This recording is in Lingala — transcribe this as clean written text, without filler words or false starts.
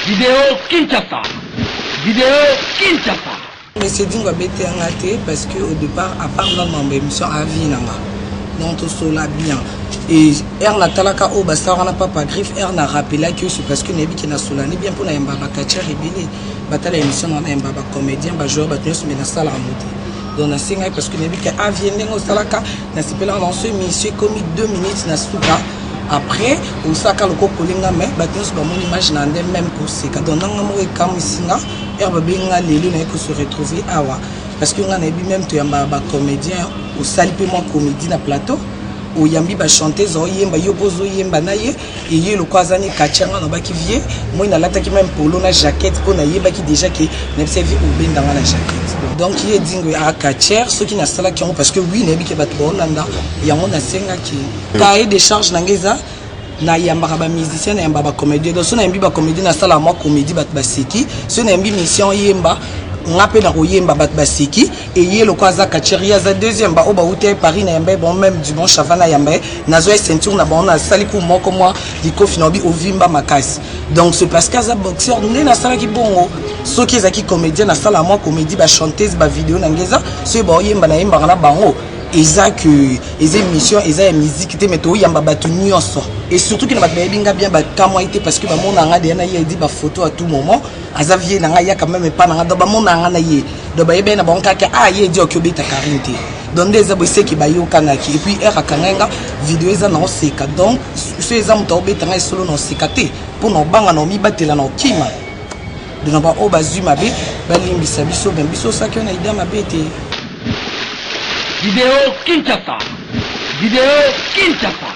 Video Kinshasa. Video Kinshasa. Monsieur Dingo abeti yanga te parce que au départ à part nga mambo émission à vie na nga donc tosola bien et r natalaka oyo basalaka na papa griffe r na rappelaki oyo parce que nayebi ke nasolani bien mpo nayamba bacatcheur ebele batala émission na nayamba bacomédien bajoueur bato nyonso me nasalaka yango te donc nasengaki parce que nayebi ke avie ndenge osalaka nasepelaka na so émission ekomi 2 minutes na suka après osalaka loko okolinga me bato nyonso bamoni image na nde même koseka. Donc nanga moko ekamwisi nga ere babengi nga lelo naye kose retrouver awa parce que nga nayebi même toyamba bacomédien, osali mpe mwa comédie na plateau, oyambi bachanteuse, oyemba, yo mpo ozoyemba na ye eye lokwa aza ni katia. Nga nabaki vie moi nalataki même polo na jaquette mpo nayebaki déjà ke nayebisa vie obendanga na jaquette. Donc ye Dingo akatiere soki nasalaki yango parce que oui, nayebi ke bato baolanda yango. Nasengaki cahier de charge na ngai eza nayambaka bamusicien, nayamba bacomédien. Donc so nayambi bacomédien, nasalaka mwa comédie, bato baseki. So nayambi musicien, oyemba, nga mpe nakoyemba, bato baseki. Eye lokwa aza catcheur, ye aza deuxième. Baoyo bauta ye Paris, nayamba ye bango, même du bon chava nayamba ye, nazwa ye ceinture na bango, nasali ku moko mwa likofi na obi ovimba makasi. Donc c'est parce que aza boxeur nde nasalaki bongo. Soki ezalaki comédien, nasala mwa comédie, bachanteuse, bavideo na ngai eza soki baoyemba, nayembaka na bango. Eza que eza émission, eza ya musique te, mais toyamba bato nyonso et surtout ke na bato bayebi nga bien, bakamwa ye te parce que bamona nga deya na ye edi bafoto à tout moment. Aza vie na ngai, yaka même epa na nga, donc bamona nga na ye, donc bayebi ye na bango kaka. Ah, ye edi oki obeta Karine te. Donc nde eza boye, seki bayokanaki et puis ere akangai nga video eza na oseka. Donc so eza moto aobeta ngai solo na oseka te mpo na obanga na omibatela na okima. Donc na baoyo bazwi mabe, balimbisa biso, me biso osaki oyo na ida mabe te. Video Kinshasa. Video Kinshasa.